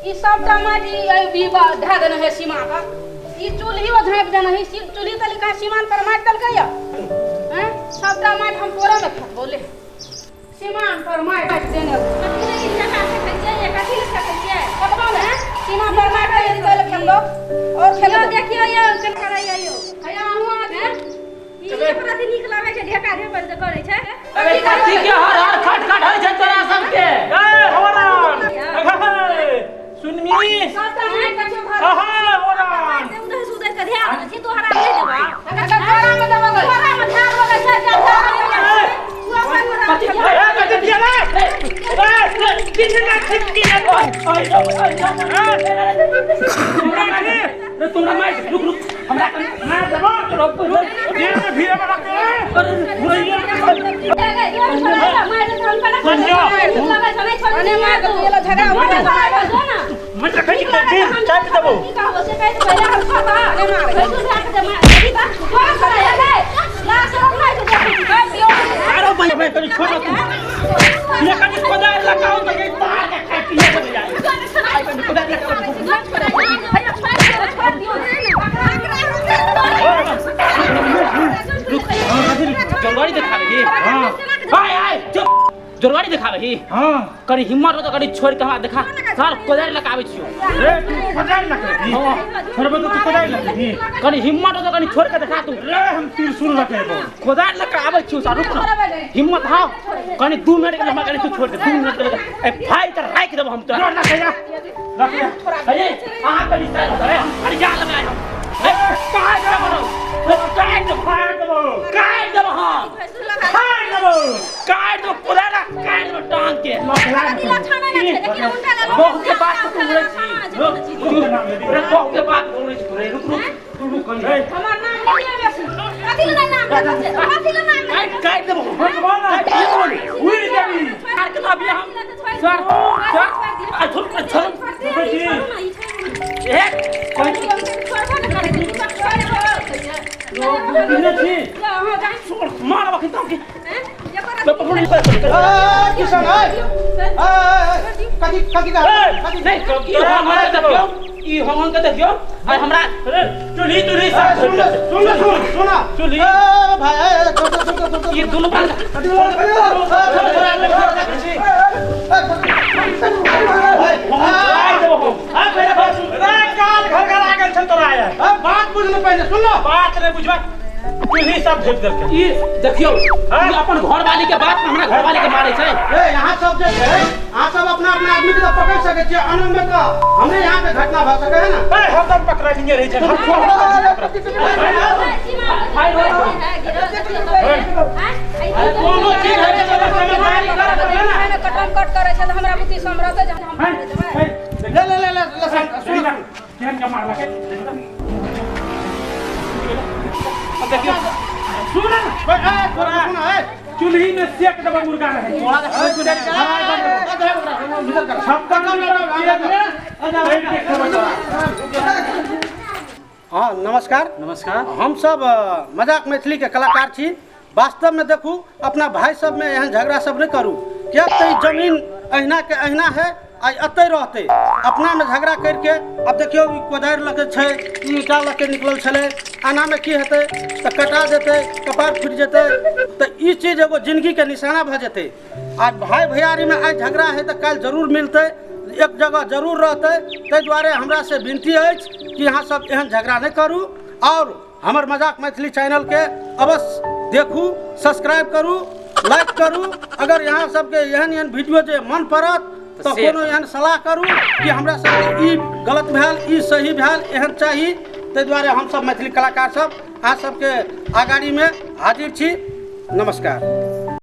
ई सबटा माटि ई एहि भी धए देने है सीमा पर। ई चूल्हियो झाँपि देने है। चूल्ही तली कहाँ सीमान पर माटि देलकै या हैं? सबटा माटि हम तोरे में फेंकबो ले। सीमान पर माटि देने। कथी लए ई ढेका फेकै छियै ये? कथी लए फेकै छियै? फेंकबो ने सीमा पर माटि यदि तोरे फेंकबो और यौ फेंकबो। देखियौ यौ केना करैया यौ। हैया अहूँ आदमी। ई एकरा अथी नीक लागै छै ढेका ढेपर जे करै छै। अरे कथी के हर हर खट खट होइ छै तोरा सबके? ए होरन, सुनमी। सबटा माटि देखियौ घर। अहे होरन। उधर से उधर के ध्यान दै छी तोहरा नहि देबा। अच्छा तोरा में देबो गई। तोहरा में ध्यान लगै छै जा जा। तू अपन कथी ए कथी दिया रे? ए किछ ना छिटकी ना। रे तोरा मार, रुक रुक, हमरा कनी मार देबो। तोरा जेल में भीड़ में रख। अरे घुरैया। अने मार दो ये लो झगड़ा हो गया। मैं रखै छी फिर चाय पी देबो। अने मार। आरो भाई कनी छोड़ तू। ये कनी कोदार लगाओ त ये तार के काटिए बन जाए। आई कनी कोदार लगाओ। रुक, जोरवाड़ी देखाबे ही। हां। आय आय चुप, जोरवाड़ी देखाबे ही। हां। कनी हिम्मत हो त कनी छोड़ के हमरा देखा सर, कोदार लगाबे छियो। रे तू कोदार लकड़ी हां। छोड़बो त तू कोदार लकड़ी। कनी हिम्मत हो त कनी छोड़ के देखा तू। रे हम त्रिशूल लकेबो। कोदार लगा आबै छियो सर, रुक न। हिम्मत हाउ कनी 2 मिनट के हमरा कनी तू छोड़ दे 2 मिनट के। ए भाई त राख देबो हम तोरा। लके जा लके। अरे अहाँ कनी साइड हो, अरे हम कनी जा लगा हम। ए काट देबो, काट देबो, फाड़ देबो। काट देबो। हां। फाड़ देबो। काट देबो, कोदार काट देबो टांग के। बहु के बात तू बोलै छी। रे बहु के बात बोलै छी रे। रुक रुक तू, रुक कनी। हमर नाम नहीं ले बेसी। काट काट देबो। काट देबो। उड़ देबी। मार के अभी हम सर सर आ छोड़ छोड़। ए कोई किने छी? छोड़ मार बखी तो के पकड़। ए किशन, ए ए कथी कथी का कथी? नहीं ई हम के देखियो, ई हम के देखियो आ हमरा। अरे चुल्ही चुल्ही सब। सुन सुन सुन सुन। चुल्ही। ए भाई, ए छोड़ छोड़ छोड़ छोड़। ई दुनू बाल। काट देबो हम। रे काल घर घर आ गेल छल तोरा आया। बात बुझ ले पहिले, सुन लो। बात रे बुझबा, चुल्ही सब झेप देलकै। ई देखियो ई अपन घरवाली के बात हमरा घरवाली के मारे छै। ए यहाँ सब जे छै, अहाँ सब अपना अपना आदमी के तऽ पकड़ सकै छियै, आनंद में तऽ हमरे यहाँ पे घटना भऽ सकै है ना। ए हरदम पकड़ाइए रहै छै। कोनो चीज है जे समझदारी करत है ना। कटम कट करे छै त हमरा बुद्धि समरते जे हम देबै। ले ले ले ले ले सुन। केहन के मारलकै? देखियो। सुन ना। ए थोड़ा सुन ए। चुल्ही में सेक देबो मुर्गा रहे। छप्पन बैठ के खेबै तोरा। हाँ नमस्कार। नमस्कार। हम सब मजाक मैथिली के कलाकार छी। वास्तव में देखू अपना भाई सब में एहन झगड़ा सब नहीं करू, किया तऽ ई जमीन अहिना के अहिना है आ एतै रहतै। अपना में झगड़ा करके अब देखियौ ई कोदारि लऽ के छै, ई ईंटा लऽ के निकलल छलै, आना में की हेतै तऽ कटा जेतै, कपार फूटि जेतै, तऽ ई चीज एगो जिंदगी के निशाना भऽ जेतै। आ भाई भैयारी में आइ झगड़ा है तऽ काल्हि जरूर मिलतै, एक जगह जरूर रहतै। ताहि दुआरे हमरा से विनती अछि कि अहाँ सब एहन झगड़ा नहि करू और हमर मजाक मैथिली चैनल के अवश्य देखू, सब्सक्राइब करू, लाइक करू। अगर यहाँ सबके एहन एहन वीडियो जे मन पड़त तऽ कोनो एहन सलाह करू कि हमरा सबके ई गलत भेल, ई सही भेल, एहन चाही। ताहि दुआरे हमसब मैथिली कलाकार सब अहाँ सबके आगाड़ीमे हाजिर छी। नमस्कार।